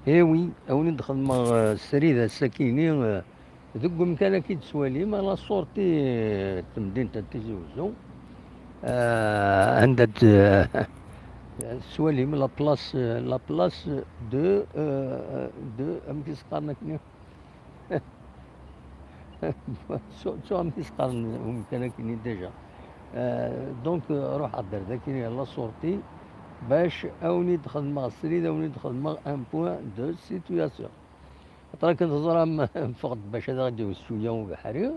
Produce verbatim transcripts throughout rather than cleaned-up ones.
Eh oui, a wen-d-xedmeɣ, eh, srid ass-akini, eh, deg umkan akka i d-tettwalim, à la sortie, eh, n temdint n Tizi Uzzu. Eh, anda d-, eh, tettwalim la place, eh, la place de, eh, de, amek i s-qqaren akni? Ttuɣ amek i s-qqaren umkan akini déjà. Eh, donc, eh, ruḥeɣ-d ar dakini à la sortie, bac a wen-d-xedmeɣ srid, a wen-d-xedmeɣ un point de situation. Xaṭer akken teẓram, ffɣeɣ-d bac ad aɣ-d-iwet cwiya ubeḥri,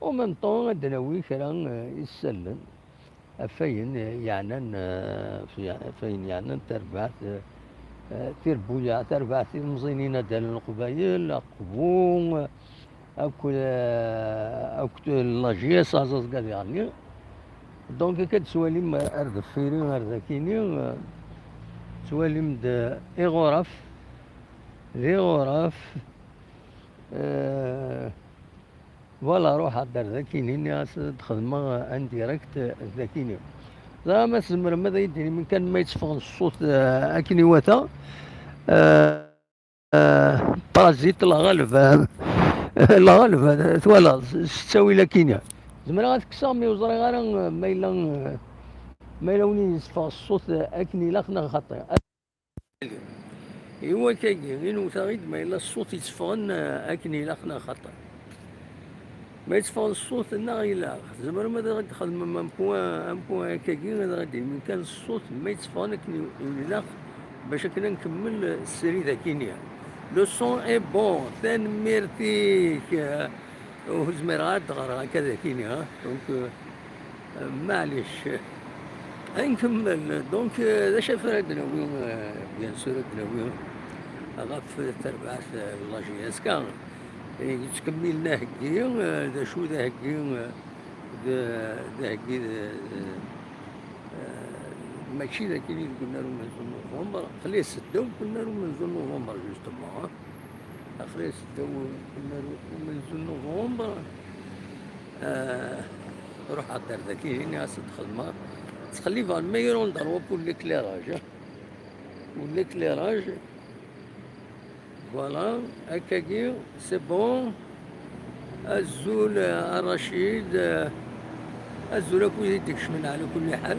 en même temps ad d-nawi kra, eh, isallen ɣef wayen, eh, yeɛnan, eh, fi-, ɣef wayen yeɛnan tarbaɛt, eh, eh, tirbuyaɛ, tarbaɛt tilmeẓinin ad d-allen Leqbayel, Aqbu, eh, akked, eh, akked la J S aẓaẓg ad iɣenni. Donc, akka d-tettwalim ar deffir-i, ar dakini, eh, tettwalim-d, eh, iɣuraf, d iɣuraf, eh, voilà, ruḥeɣ-d ar dakini, nniɣ-as ad xedmeɣ, eh, un direct, eh, dakini. Ẓriɣ ma tzemrem ad iyi-d-tinim kan ma yetteffeɣ ṣṣut, eh, akken iwata. Eh, eh, parazit, la ɣaleb, eh, la ɣaleb, eh, twalaḍ, s, s ttawil akini. Zemreɣ ad t-kkseɣ, mi ur ẓriɣ ara, eh, ma yella, eh, ma yella win i yetteffeɣ ṣṣut, eh, akken ilaq neɣ xaṭi. I wakagi i newta-id ma yella ṣṣut yetteffɣen, eh, akken ilaq neɣ xaṭi. Ma yetteffeɣ ṣṣut-nneɣ ilaq, tzemrem ad aɣ-d-txedmem un point, un point akkagi, ad aɣ-d-yinin kan ṣṣut ma yetteffɣen akken i, i ilaq, bac akken ad nkemmel srid akini. Le son est bon, tanemmirt-ik. Ur zmireɣ ad ɣreɣ akka d akini, ha? Donc, euh, maɛlic. Ad nkemmel. Donc, euh, d acu ara d-nawi, euh, bien sûr, ad d-nawi ɣef terbaɛt, euh, n la J S K. Eh, yettkemmilen aheggi, eh, d acu d aheggi, eh, d, d aheggi, d, d, eh, mačči d akini deg unnar umenzu n November, aql-i seddaw deg unnar umenzu n November, justement, eh. Aql-i seddaw deg unnar umenzu n November, eh, ruḥeɣ-d ar daki, ini-as ad xedmeɣ, ttqellibeɣ le meilleur endroit pour l'éclairage, eh. Pour l'éclairage, voilà, akkagi, c'est bon. Azul, euh, a Racid, euh, azul akk wid i d-ikecmen ɛla kulli ḥal.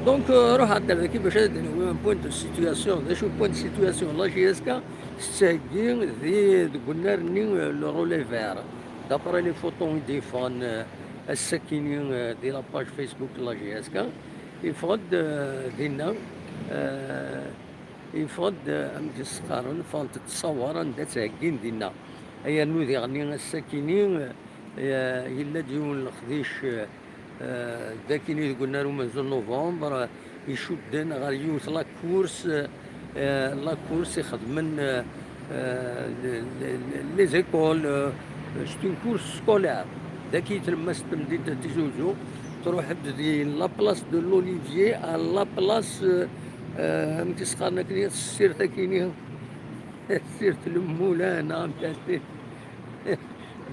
Donc, euh, ruḥeɣ-d ar daki bac ad d-nawi un point de situation. D acu point de situation? La J S K tettheggi di, deg unnar-nni, euh, le relais vert. D'après les photos i d-yeffɣen, euh, ass-akini, euh, di la page Facebook n la J S K, yeffeɣ-d, euh, dinna, euh, Yeffeɣ-d, eh, amek i s-qqaren, ffɣent-d ttṣawar anda ttheggin dinna. Yernu diɣenni ass-akini, eh, yella-d yiwen n leqdic, eh, d akini deg unnar umenzu n November, eh, icudden ɣer yiwet la course, eh, la course ixedmen, eh, eh, le-, le-, le-, les écoles, eh, c'est une course scolaire. Daki tlemmast n temdint n Tizi Uzzu, truḥ-d di la place de l'Olivier à la place, eh, Eh, amek i s-qqaren akni, tessirt akini, tessirt lemmula, neɣ amek ara t-,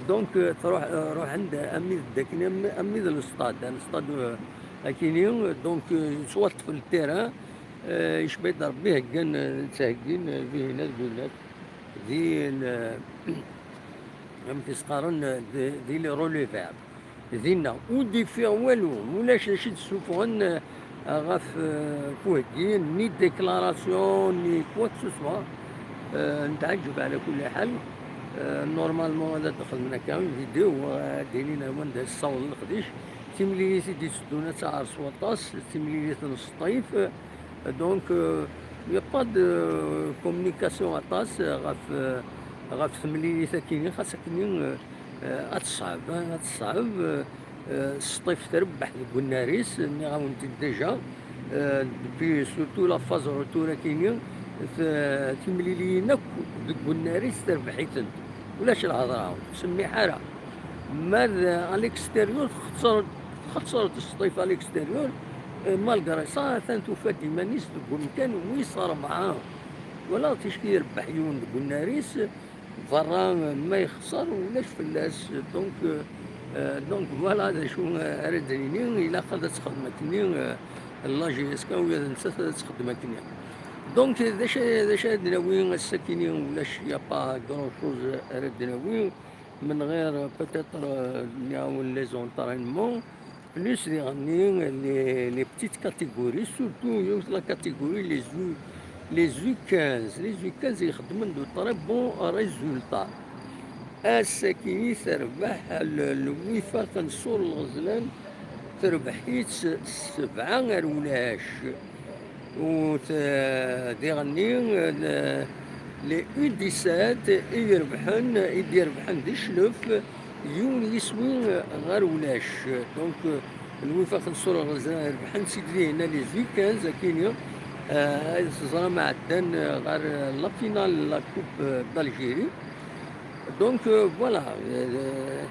donc, eh, truḥ, eh, ruḥen-d, armi d akini, armi, armi d lestad, lestad, eh, akini, donc, eh, yettwaṭṭef le terrain, eh, yecba-d Rebbi, heggan, eh, ttheggin, eh, Lihina d Gullat, di, eh, amek i s-qqaren, eh, di, di les relais verts. Dinna, ur d-yeffiɣ walu, ulac d acu i d-ssufɣen, eh, ɣef, eh, ɣef uheggi, ni déclaration, ni quoi que ce soit. Eh, netɛeǧǧeb ɛla kulli ḥal. Eh, normalement, ad d-xedmen akka une vidéo, eh, ad d-inin wanda ssawḍen leqdic. Timlilit i d-itteddun ad taɛer s waṭas, timlilit n Sṭif. Eh, donc, eh, il y a pas de communication aṭas, eh, ɣef, eh, ɣef temlilit akini, xas akini, eh, Eh, ad teṣɛeb, eh, ad teṣɛeb, eh, eh, Sṭif trebbeḥ deg unnar-is, nniɣ-awen-t-id déjà, eh, depuis surtout la phase retour akini, t-, timliliyin akk deg unnar-is terbeḥ-itent. Ulac lhedra, ur tettsemmiḥ ara. Ma d, eh, à l'extérieur, txeṣṣer-d, txeṣṣer-d Sṭif à l'extérieur, eh, malgré ça, atan tufa-d iman-is deg umkan wis rebɛa. Wala ticki irebbeḥ yiwen deg unnar-is, Berra ma yexṣer ulac fell-as, donc, euh, donc voilà d acu ara d-nini, ilaq ad txedm akkenni, euh, la J S K ula d nettat ad txeddem akkenni. Donc, d acu, d acu ara d-nawi ass-akini? Ulac, y a pas grand chose ara d-nawi, من غير peut-être, euh, نعاون les entraînements, plus diɣenni les, les petites catégories, surtout yiwet la catégorie les U, les U quinze. Les U quinze ixeddmen de très bons résultats. Ass-akini terbeḥ l-, lwifaq n Ṣur Lɣezlan, terbeḥ-itt s sebɛa ar ulac. U t-, diɣenni, n-, les U dix-sept i irebḥen, i d-irebḥen di cclef, yiwen yiswi ɣer ulac. Donc, lwifaq n Ṣur Lɣezlan rebḥen-tt-id dihin les U quinze akini, eh, teẓram ɛeddan ɣer la finale la Coupe d'Algérie. Donc, euh, voilà, euh,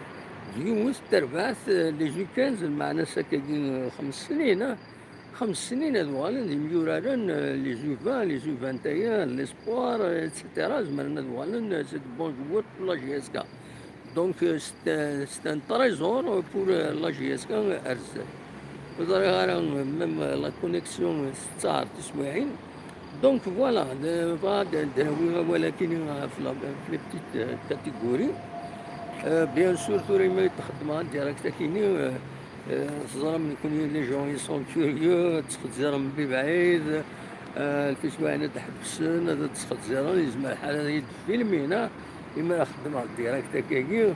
d yiwet n terbaɛt, euh, les U quinze, lmeɛna-s akkagi, euh, xems snin, ah, xems snin ad uɣalen d imyuraren, euh, les U vingt, les U vingt et un, l'Espoir, euh, et cetera, zemren ad uɣalen, euh, c'est de bons joueurs pour la J S K. Donc, euh, c'est un, c'est un trésor pour, euh, la J S K, euh, ar zdat. Ur ẓriɣ ara, euh, même, euh, la connexion, euh, tettaɛer tiswiɛin. Donc, voilà, d-, bɣiɣ ad d-awiɣ awal akini ɣef la, ɣef les petites, euh, catégories. Euh, bien sûr, tura imi i d-xeddmeɣ direct akini, euh, euh, teẓram nekni les gens ils sont curieux, ad ttxezzirem mebɛid, euh, tiswiɛin ad d-ḥebsen, ad ttxezziren, yezmer lḥal ad yi-d-filmin, ah, imi ara xeddmeɣ direct akkagi,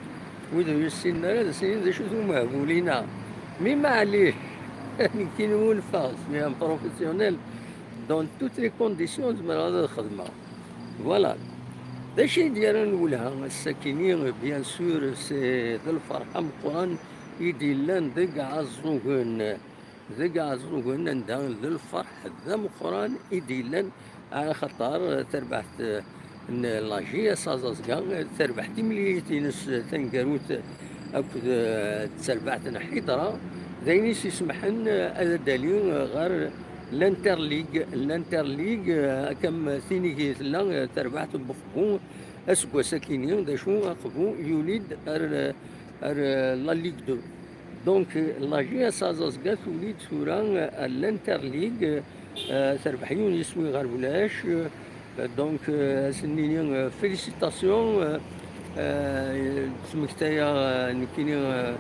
wid ur yessinen ara ad as-inin d acu-t umehbul-inna. Mi maɛlic, nekni ɣunfaɣ, je suis un professionnel, dans toutes les conditions, zemreɣ ad xedmeɣ. Voilà. D acu i d-yerran lwelha ass-akini? Bien sûr, c'est d lferḥ ameqqran i d-yellan deg Ɛeẓẓugen. Deg Ɛeẓẓugen, anda d lferḥ d ameqqran i d-yellan, axaṭer tarbaɛt, eh, n la J S Aẓaẓga, terbeḥ timlilit-ines taneggarut akked, eh, terbaɛt n Ḥidra, d ayen i s-isemḥen, eh, ad d-tali, eh, ɣer l'Interligue. L'Interligue, eh, akka am tin i tella, eh, terbaɛt n Bexbu aseggas akini, d acu, Aqbu yuli-d ar, ar, eh, la Ligue deux. Donc, la J S Aẓaẓga tuli-d tura, euh, à l'Interligue, euh, terbeḥ yiwen yiswi ɣer ulac, euh, donc, euh, ad sen-nini, euh, félicitations, euh, euh, ttmektayeɣ, euh, nekkini, euh,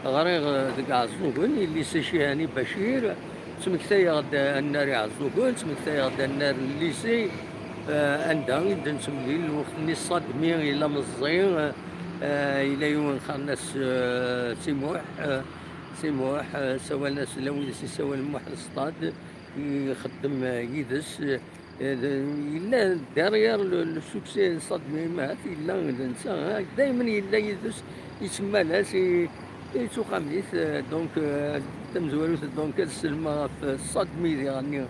ɣriɣ, euh, deg Ɛeẓẓugen, i lycée Cihani Bacir, ttmektayeɣ-d annar Iɛeẓẓugen, ttmektayeɣ-d annar n lycée, euh, anda i d-nettemlil lweqt-nni ṣṣadmi yella meẓẓi, euh, Eh, yella yiwen qqaren-as, eh, Si Muḥ, eh, Si Muḥ, eh, ssawalen-as, llan wid i s-issawalen Muḥ Leṣṭad, ixeddem, eh, yid-s, eh, d-, yella derrière le, le succès n Ṣadmi, ahat yella d netta, eh, daymen yella yid-s, yettemmal-as, i, yettuqam-it, eh, donc, eh, tamezwarut, donc, ad sellmeɣ ɣef Ṣadmi diɣenni.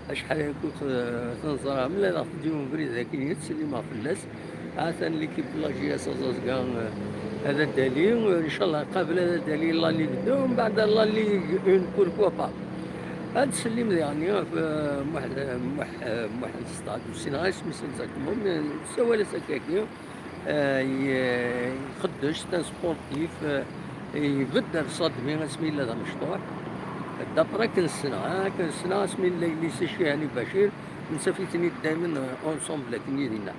Acḥal aya ur t-, ur t-neẓra, mlaleɣ-t-id yiwen ubrid akkin i ttsellimeɣ fell-as. Atan l'équipe n la J S Aẓaẓga, eh, ad d-tali, eh, ncallah qabel ad d-tali la Ligue deux, mbeɛd la Ligue un, pourquoi pas. Ad tsellim diɣenni ɣef, eh, Muḥ, Muḥ, Muḥ Leṣṭad, ur ssineɣ ara isem-is exactement, mais ssawal-as akkagi. Eh, i-, iqeddec, c'est un sportif, eh, ibedd ar Ṣadmi asmi yella d amecṭuḥ. D'après akken ssneɣ, eh, akken ssneɣ asmi yella yelli-s Cihani Bacir, nttaf-iten-id daymen, eh, ensemble akken i dinna.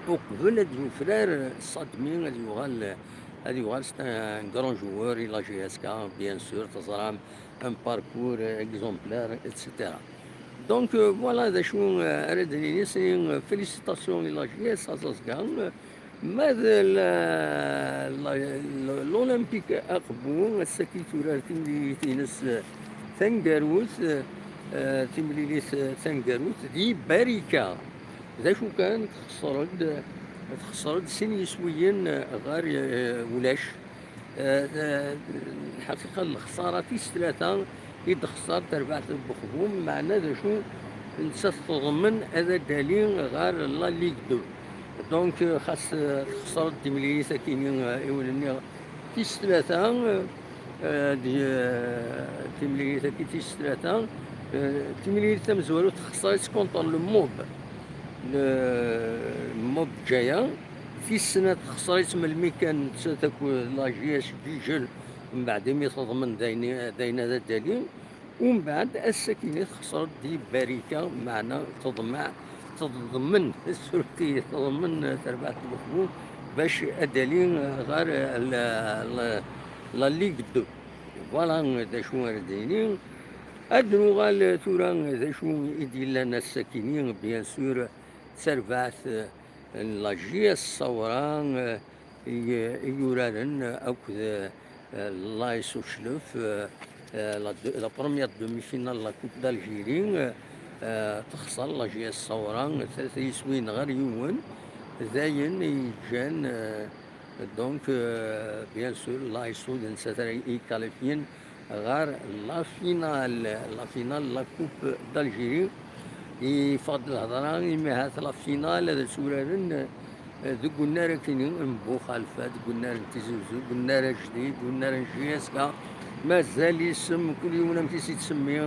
Uqbel ad yufrar, eh, Ṣadmi ad yuɣal, eh, ad yuɣal c'est un grand joueur i la J S K, bien sûr, teẓram, un parcours, eh, exemplaire, et cetera. Donc, euh, voilà, d acu, euh, ara d-nini, c'est, euh, félicitations i la J S Aẓaẓga. Ma d la, la, l'Olympique Aqbu, ass-agi turar timlilit-ines, euh, taneggarut, euh, timlilit, euh, taneggarut di Barika. D acu kan, txeṣṣer-d, txeṣṣer-d sin yiswiyen, euh, ɣer, euh, ulac. Eh, eh, lḥaqiqa, lexsara tis tlata i d-texṣer terbaɛt n Bexbum, meɛna d acu, nettat teḍmen ad d-tali ɣer la Ligue deux. Donc, eh, xas, eh, texṣer-d timlilit akkin, eh, i wen-nniɣ tis tlata, eh, d-, eh, timlilit akkin tis tlata, eh, timlilit tamezwarut texṣer-itt contre le Mob, le Mob Ǧaya. Tis snat texṣer-itt melmi kan nettat akked la J S Ǧiǧel, mbeɛd imi teḍmen d ayen, d ayen ad d-tali. Umbeɛd, ass-akini texṣer-d di Barika, meɛna teḍmeɛ, teḍmen, surti teḍmen terbaɛt n Mexbub bac ad d-tali ɣer la, la, la Ligue deux. Voilà d acu ara d-yini. Ad nuɣal tura d acu i d-yellan ass-akini, bien sûr, d tarbaɛt n la J S Sawra, eh, i, i yuraren akked, eh, l'A S Uclef, eh, eh, la de-, la première demi-finale de la Coupe d'Algérie, eh, eh, texṣer la J S Sawra tlata yiswiyen ɣer yiwen, d ayen i yeǧǧan, eh, donc, eh, bien sûr, l'A S U d nettat ara ikalifyen ɣer la finale, la finale de la Coupe d'Algérie. Yeffeɣ-d lhedra, imi ahat la finale ad tt-uraren, eh, deg unnar akini n Buxalfa, deg unnar n Tizi Uzzu, deg unnar ajdid, deg unnar n J S K. Mazal isem, kul yiwen amek i s-yettsemmi,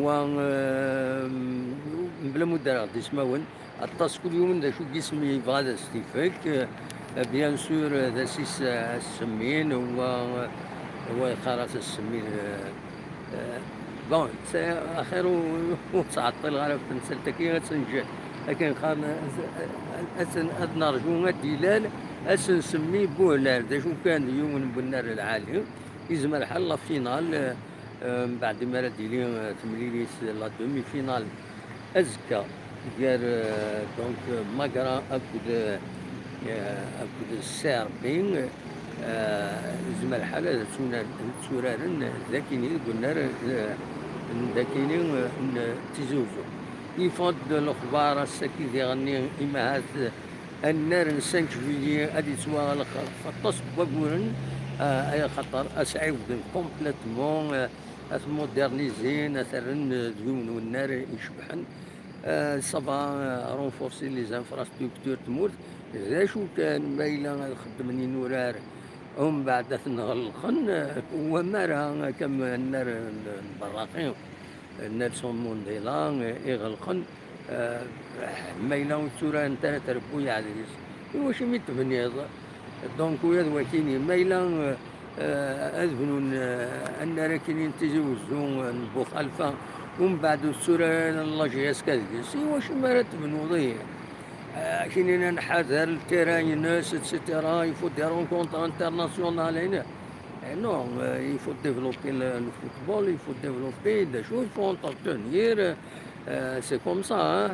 wa, eh, mebla ma ur d-rreɣ ismawen. Aṭas kul yiwen d acu n yisem yebɣa ad as-t-ifek. Eh, bien sûr, eh, d asis, eh, as-semmin, wa, eh, wa yeqqar-as as-semmin, eh, eh, bon, c'est, axir ur, ur ttɛeṭṭileɣ ara ɣef temsalt-agi, ad tt-neǧǧ akken qqaren, ad, ad, ad nerǧu ad d-ilal, ad s-nsemmi Buhlal, d acu kan d yiwen n wennar lɛali, yezmer lḥal la finale, eh, eh, mbeɛd imi ara d-tili, eh, temlilit, la demi-finale azekka gar, eh, donc, eh, Magra akked, eh, akked Serbie, eh, yezmer lḥal ad ttunar-, tturaren dakini deg unnar, eh, n dakini, eh, n Tizi Uzzu. Yeffeɣ-d lexbar ass-agi diɣenni, imi ahat annar n cinq juillet ad yettwaɣleq ɣef aṭas n waguren, eh, ay axaṭer ad s-ɛiwden complètement, eh, ad t-modernisin, ad t-rren d yiwen n unnar icebḥen. Euh, ça va, euh, renforcer les infrastructures n tmurt. D acu kan, ma yella ad xeddmen inurar, umbeɛd ad ten-ɣelqen, euh, wamara, akka am annar n, n Berraqi, Nelson Mandela, euh, iɣelqen, euh, ma yella ur tturarent ara trebbuyaɛ deg-s. Iwacu mi tebniḍ? Donc, ula d wakini, ma yella, euh, eh, ad bnun, eh, annar akini n Tizi Uzzu, eh, n Buxalfa, umbeɛd ur tturaren la J S K deg-s, iwacu mi ara tebnuḍ ihi? Eh, akini nḥader le terrain-ines, et cetera. Il faut des rencontres internationales, hein. Eh non, eh, il faut développer le, le football, il faut développer des choses, il faut entretenir, eh, c'est comme ça, hein.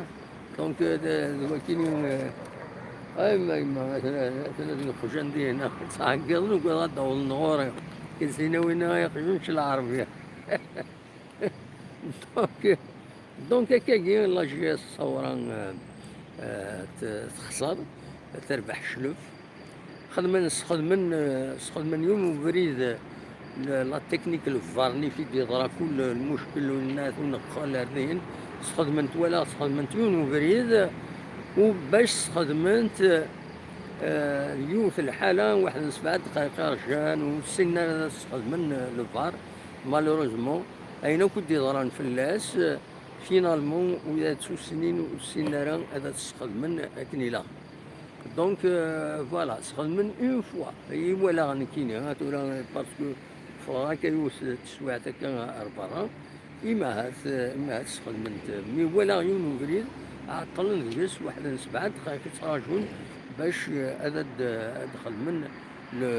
Donc, euh, d, d wakini, euh, ay, ma, ma, atan, atan ad neqjan dina. Ttɛeggiḍen, ugadeɣ ad d-awḍen ɣur-i. Kan sin-a winna ay aqjun s lɛerbiya. Donc, donc, akkagi, la J S Sawra, euh, euh, t-, texṣer, terbeḥ Cclef. Xedmen, sxedmen, eh, sxedmen yiwen ubrid, eh, la, la technique, le var, nif i d-yeḍra kul lmuckel, unat, uneqqel ar dihin. Sxedmen-t, walaɣ sxedmen-t yiwen ubrid, u bac sxedmen-t, eh, yiwet lḥala, waḥed n sebɛa ddqayeq rjan, ur ssinen ara ad sxedmen, eh, le var. Malheureusement, ayen akk i d-yeḍran fell-as, eh, finalement, wid ad tt-ussinen, ur ssinen ara ad t-sxedmen akken ilaq. Donc, euh, voilà, sxedmen une fois. I walaɣ nekkini, ha, tura, parce que ffɣeɣ akka yiwet teswiɛt akka ar berra. Imi ahat, imi ahat sxedmen-t. Mi walaɣ yiwen ubrid, ɛeṭṭlen deg-s waḥed n sebɛa ddqayeq i ttrajun bac, euh, ad, ad, ad xedmen le,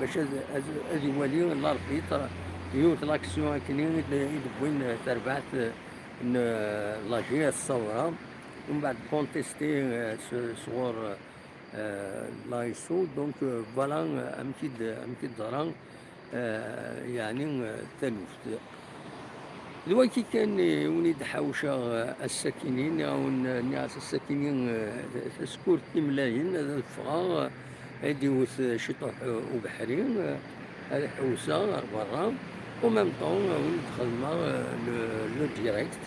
bac ad, ad, ad iwali l'arbitre yiwet l'action akken i d-, i d-wwin tarbaɛt n la J S Sawra. Umbeɛd contesté, euh, s-, sɣur, euh, l'A S O. Donc, euh, voilà, euh, amek i d-, amek i d-teḍra, euh, yeɛni, euh, taluft. D wagi kan i wen-id-ḥawceɣ, euh, ass-akini, nniɣ-awen, nniɣ-as ass-akini, euh, tasekkurt timlayin, ad ffɣeɣ, euh, ad iwet, euh, ciṭuḥ, euh, ubeḥri, euh, ad ḥewseɣ ar berra. En même temps, euh, wen-d-xedmeɣ, euh, le, le direct,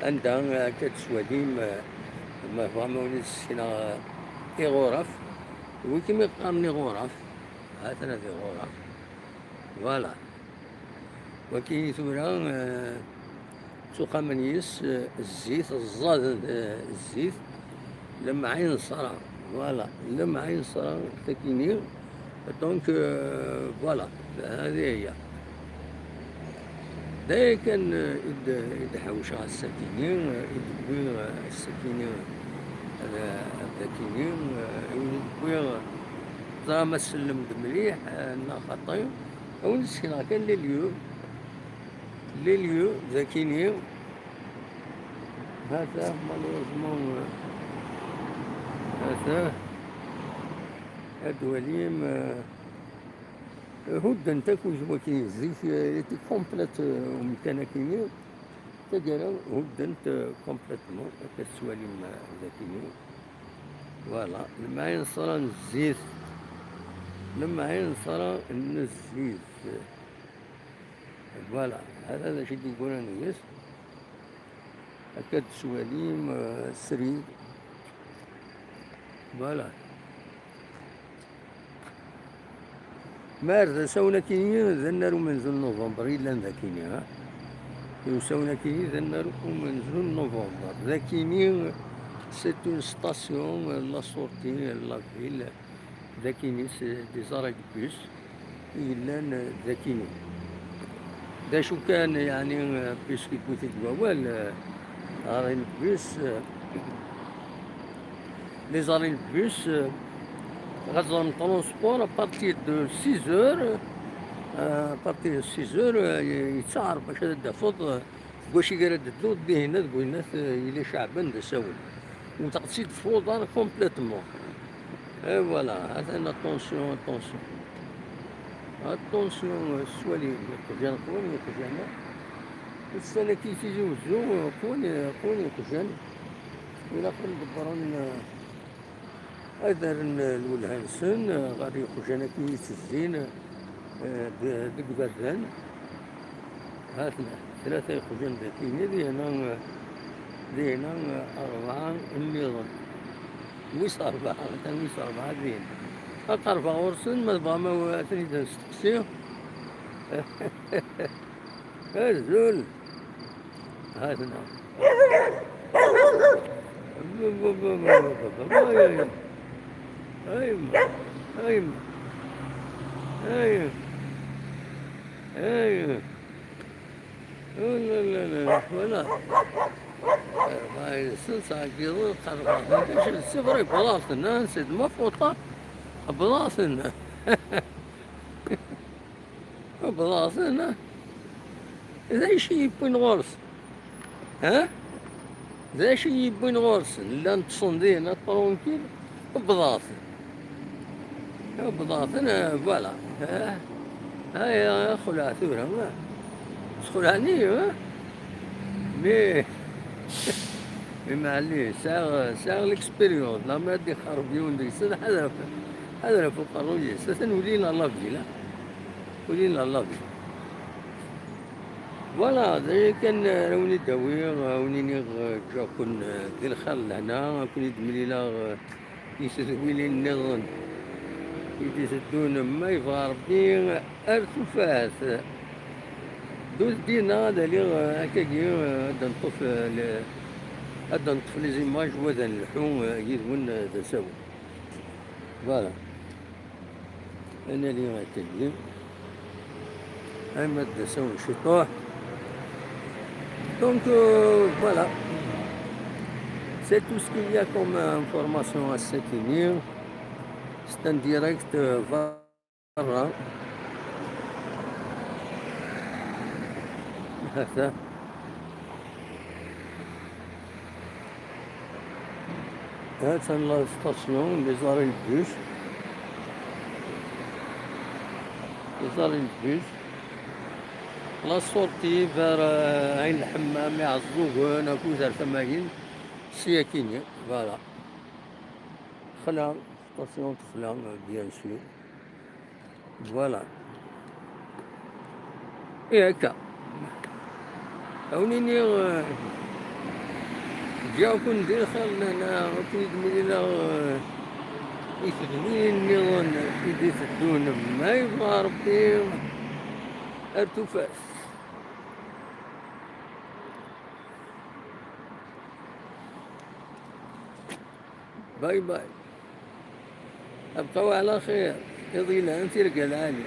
anda, euh, akka d-teswalim, euh, ma bɣam ad wen-id-ssekneɣ, euh, iɣuraf. Wi kem iqqaren iɣuraf? Ha-ten-a d iɣuraf. Voilà. Wagi tura, eh, ttuqamen yis, eh, zzit, ẓẓaden, eh, zzit, lemɛi n ṣṣra. Voilà, lemɛi n ṣṣra, takini. Donc, euh, voilà, هذه هي. D aya kan, eh, i d-, i d-ḥewceɣ ass-akini, eh, i d-wwiɣ, eh, ass-akini, eh, ad, ad akini, eh, i d-wwiɣ, ẓra ma sellem-d mliḥ, eh, neɣ xaṭi. Ad wen-d-sekneɣ kan les lieux, les lieux d akini. Hata, malheureusement, eh, hata, ad twalim, eh, Huddent akk wid waki zik, eh, était complète, eh, umkan akini. Taggara huddent, eh, complètement, akka tettwalim, eh, dakini. Voilà, lemɛin ṣṣra n zzit, lemɛin ṣṣra n zzit. Voilà, hada d acu i d-yeggran deg-s. Akka d-tettwalim, eh, srid. Voilà. Ma ar d asawen akini, d annar umenzu n november i yellan dakini, ha? Usawen akini d annar umenzu n november. Dakini, c'est une station, la sortie, la ville. Dakini, c'est des arrêts de bus i yellan, euh, dakini. D acu kan, yeɛni, euh, puisque yewwi-t-id wawal, euh, arrêt n bus, euh, les arrêts n bus, euh, ɣer ẓer n transport à partir de six heures, euh, à partir de six heures, euh, yettaɛer bac ad d-tafeḍ, euh, deg wacu i ara d-tedduḍ, dihin ad winat, euh, yili ceɛben d asawen. Wteɣ-tt-id f uḍar complètement. Et voilà, atan attention, attention. Attention, euh, s walim, iqjan qwan, iqjan. Ussan-agi Tizi Wezzu, qwan, qwan iqjan. Ilaq ad ḍebbren, eh, ad rren lwelha-nsen, eh, ɣer iqjan akken i ttezzin, eh, d-, deg iberdan. Ha-ten-a, tlata iqjan d akini, dihna, eh, dihna, eh, rebɛa nniḍen. Wis rebɛa, atan wis rebɛa dihin. Ad qerbeɣ ɣur-sen, ma tebɣam ad ten-id-nesteqsi. Azul. Ha-ten-a. Ay, ay, ay. Ay, ay. Ay, ay. Ay, ay. Ay, ay. Oh là là là. Voilà. Ay, c'est ça, c'est vrai, voilà, c'est, c'est de ma faute, hein. Voilà, c'est Wwḍeɣ-ten. D acu i yi-yewwin ɣur-sen? Ha? D acu i yi-yewwin ɣur-sen? Llan ṭṭsen dinna, tranquille. Wwḍeɣ-ten. Wwḍeɣ-ten, eh, voilà. Ha? Aya, xelɛeɣ tura. Sxelɛen-iyi, ha? Mais, mais maɛlic, sɛiɣ, sɛiɣ l'expérience. La ma ad ixerreb yiwen deg-sen, ḥader, ḥader ɣef uqerruy-is. Atan ulin ɣer la ville, ha? Ulin ɣer la ville. Voilà, d aya kan ara wen-id-awiɣ, ara wen-iniɣ, eh, ǧǧiɣ-ken, eh, di lxir lehna, ad ken-id-mlileɣ, eh, i tedwilin nniḍen i d-iteddun, ma yebɣa Rebbi, ar tufat. Ddut dinna ad aliɣ, eh, akkagi, eh, ad d-neṭṭef, eh, le-, ad d-neṭṭef les images, wa ad nleḥḥu, eh, yid-wen, eh, d asawen. Voilà. Ad nali akkagi. Ama d asawen ciṭuḥ. Donc, euh, voilà. C'est tout ce qu'il y a comme information à cette ligne. C'est un direct, euh, berra. Hata. Hatan la station, les arrêts de bus. Les arrêts de bus. La sortie vers, euh, Ɛin Lḥemmam, Iɛeẓẓugen, akked ar tama-agi, si akini, voilà. Texla, station texla, bien sûr. Voilà. I akka. Ad wen-iniɣ, eh, ǧǧiɣ-ken di lxir lehna, ad ken-id-mlileɣ, eh, i tedwilin nniḍen i d-iteddun, ma yebɣa Rebbi, ar tufat. Bye bye. أبقوا على خير. Iḍ yelhan, tirga lɛali.